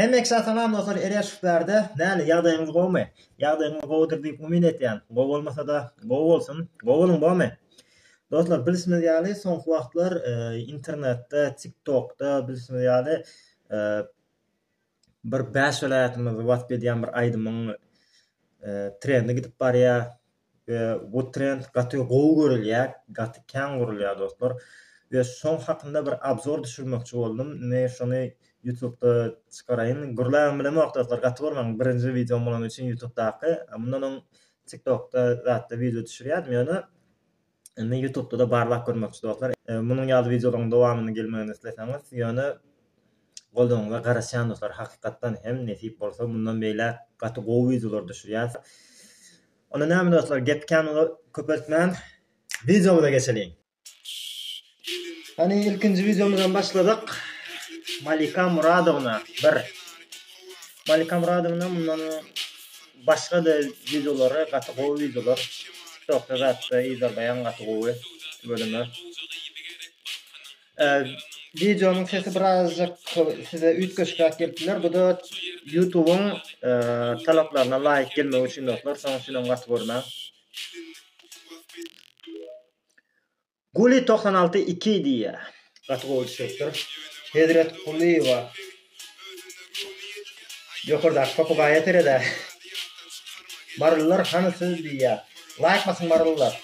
Hemmeňize salam dostlar Ereşow bärde. Näle ýagdaýyňyz gowumy? Ýagdaýyňyz gowudyr diýip umyt etýän. Gowy bolmasada gowy bolsun. Gowy boluň bormy? Dostlar bilşimiz ýaly soňky wagtlar internetde TikTokda bilşimiz ýaly bir bäş welaýatymyzy wasp edýän bir aýdymyň trendi gidip barýar. We bu trend gaty gowy görülýär, gaty kän gurulýar dostlar. We şoň hakynda bir obzor düşürmekçi boldum. Indi şony ýutubda çykaraýyn. Gürläbem bilemok dostlar, gaty görmäň birinji wideom bolany üçin ýutubdaky. Mundan öň tiktokda zatda wideo düşürýärdim ýöne indi ýutubda-da barlap görmekçi dostlar. Munuň ýaly wideolaryň dowamyny gelmegini isleseňiz ýöne goldawyňyza garaşýan dostlar. Hakykatdan hem nesip bolsa mundan beýläk gaty gowy wideolar düşürýäs. Onda näme dostlar gepi kän köpeltmän wideomyza geçeliň. Hany ilkinji wideomyzdan başladyk. Malika Muradowna bir. Malika Muradowna mundan başga-da wideolary gaty gowy wideolar. TikTokda zatda yzarlaýan gaty gowy tüweleme. Wideonyň sesi birazjyk size üýtgeşikräk gelip biler. Bu-da YouTube'yň talaplaryna laýyk gelmegi üçin dostlar. Şonuň üçin hem gaty görmäň. Guli 96 2 diýýär. Gaty gowy düşüripdir. Hezret Kulyýewa. Ýokardaky papugaýa sered-ä. Marylylar hany siz diýýär. Laýk basyň marylylar.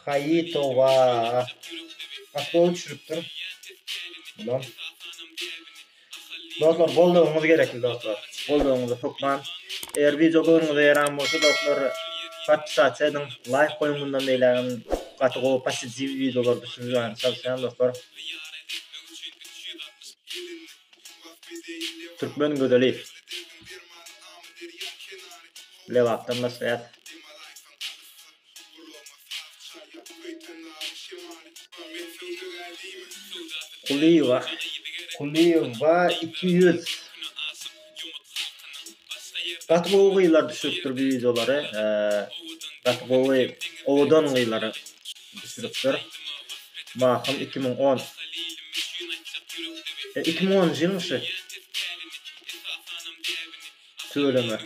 Haýy toba. Gaty gowy düşüripdir. Bulam. Dostlar goldawyňyz gerekli dostlar. Goldawyňyzy hökman. Eger wideo göwnüňize ýaran bolsa dostlar podpisasiýa ediň, laýk goýuň mundan beýlägem gaty gowy pozitiw wideolar düşürmäge çalyşýan dostlar. Türkmen gözeli. Lebapdan başlaýas. Kulyýewa. Kulyýewa 200. Gaty gowy gyzlar düşüripdir bu wideolary. Gaty gowy owadan gyzlary düşüripdir. Mahym 2010. 2010-njy ýylmyş şu. Tüweleme.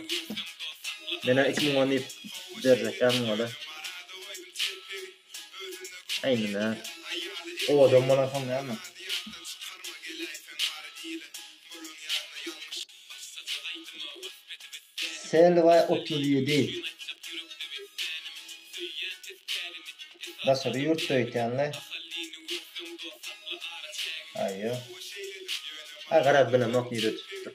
Menä 2010 diýip berjekdä muňada. Aý indi nä. Owadan bolansoň näme. Selwa 37. Daşary ýurtda öýtýänle. Aýo. A garaz bilemok nirede tutupdyr.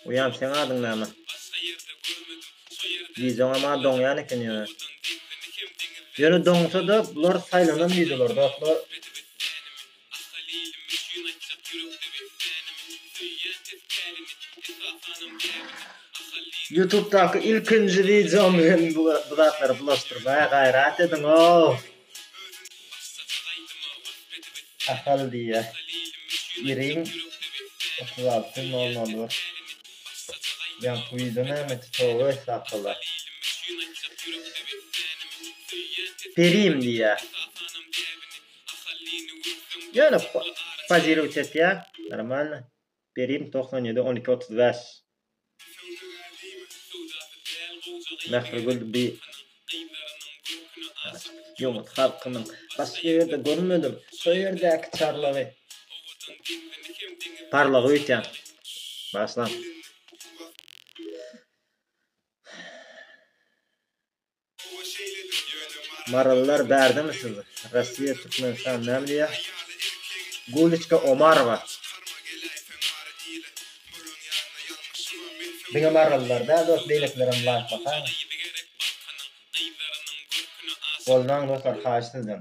Uýam seň adyň näme? Wideoňam a doňýan eken ýöne. Ýöne doňsa-da bular saýlanan wideolar dostlar. Ýutubdaky ilkinji wideom bilen bu zatlary bulaşdyrmaýa gaýrat ediň-ow. Ahal diýýär. Iriň 36 nol nol bir. Ýaňky wideo nämedi toba estagfurullah. Perim diýýär. Ýöne pozirowat etýär. Normalno. Perim 97 12 35. Mährigül bi Ýomut halkynyň başga ýerde görmedim şo ýerdäki çarlagy parlagy öýtýän bagyşlaň. Marylylar bärdemi siz? Rossiýa Türkmenistan näme diýýär? Guliçka Omarowa. Diňe marylylar däl dost beýlekilerem laýk basaýyň. Goldaň dostlar haýyş sizden.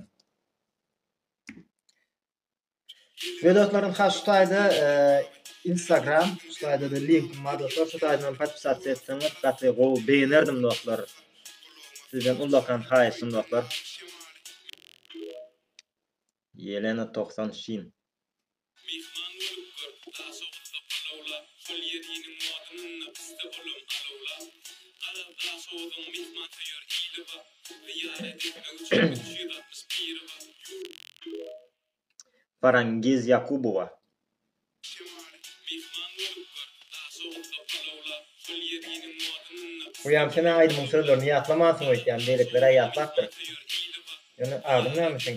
We dostlar ynha şu taýda Instagram şu taýda-da linkim bar dostlar şu taýdan podpisasiýa etseňiz gaty gowy begenerdim dostlar. Sizden ullakan haýyşym dostlar. Ýelena 90 Şin. Farangiz Ýakubowa. Uýam sen-ä aýdymyň sözlerini ýatlamansyň öýtýän, beýlekiler-ä ýatlapdyr. Ýöne adyň näme seň?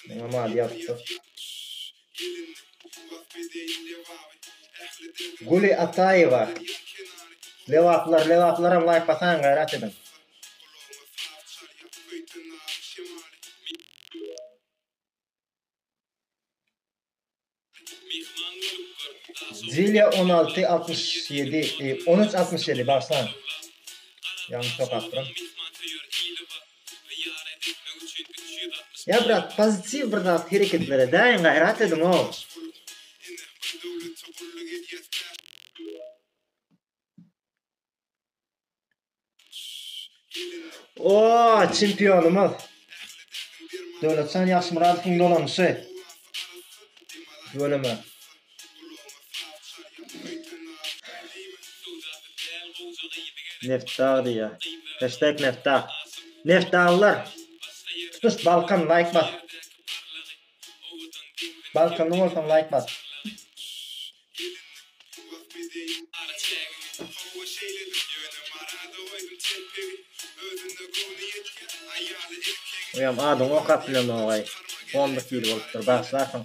Meňem ady ýazypdyr. Güli Ataýewa. Lebaplylar, lebaplylaram laýk basaýyň gaýrat ediň. Zilýa 16 67 13 67 bagyşlaň. Ýalňyş okapdyryn. Ýa brat pozitiw bir zat hereketler edäýiň gaýrat ediň ow. Oo, çempionymyz. Döwletjan Ýagşymyradowyň dolanyşy. Tüweleme. Neftdag diýýär. Hashtag Neftdag. Neftdaglylar. Tutuş Balkan laýk bas. Balkanly bolsaň laýk bas. Uýam adyňy okap bilemogaý. Honda hili bolupdyr, bagyşlarsyň.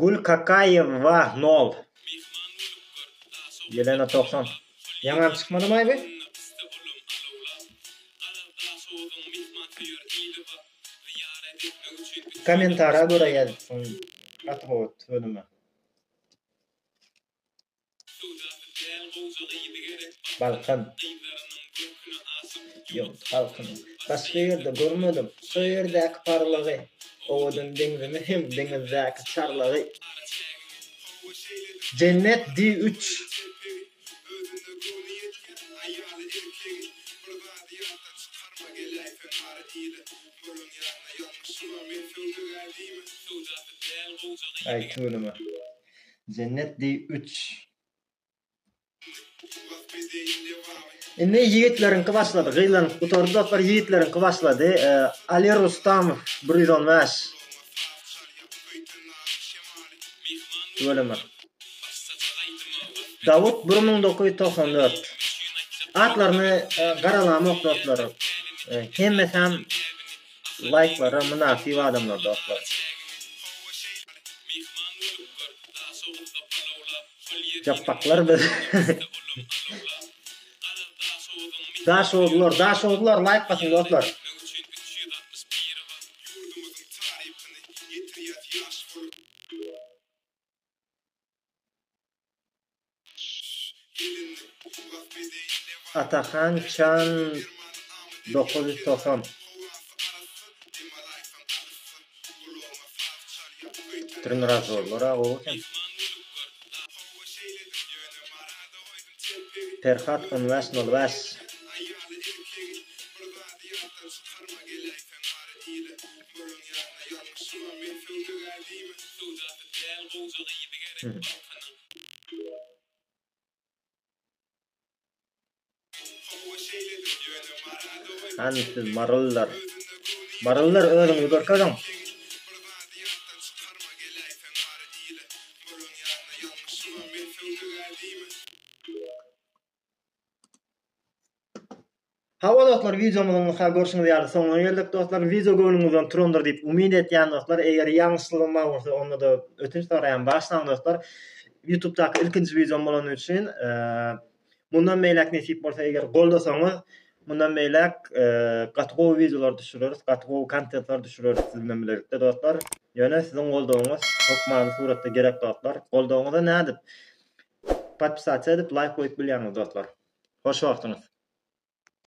Gül Kakaýewa nol. Ýelena 90. Ýaňam çykmadymaý bu? Kommentara görä ýazypsyň. Gaty gowy tüweleme. Balkan. Ýurt halkynyň. Başga ýerde görmedim, şo ýerdäki parlagy, Owadan deňzimi hem deňizdäki çarlagy. Jennet D üç. Aý tüweleme. Jennet D üç. Indi ýigitleriňki başlady. Gyzlaryňky gutardy dostlar, ýigitleriňki başlady. Ali Rustamow 115. Tüweleme. Dawut 1994. Atlaryny garalamok dostlar. Hemmesem laýklara mynasyp adamlar dostlar. Japbaklar biz. Daşoguzlar, Daşoguzlar laýk basyň dostlar. Atahan Çan 990. Treneražorlar-a gowy eken. Perhat on bäş nol bäş. Hany siz marylylar. Marylylar özüňizi görkeziň. Hawa dostlar wideomyzyň ynha görşüňiz ýaly soňuna geldik dostlar. Wideo göwnüňizden turandyr diýip umyt etýän dostlar. Eger ýalňyşlygym bar bolsa onda-da ötünç soraýan bagyşlaň dostlar. Ýutubdaky ilkinji wideom bolany üçin mundan beýläk nesip bolsa eger goldasaňyz mundan beýläk gaty gowy wideolar düşüreris, gaty gowy kontentler düşüreris siz bilen bilelikde dostlar. Ýöne siziň goldawyňyz hökmany suratda gerek dostlar. Goldawyňyza nädip? Podpisasiýa edip laýk goýup bilýäňiz dostlar. Hoş wagtyňyz.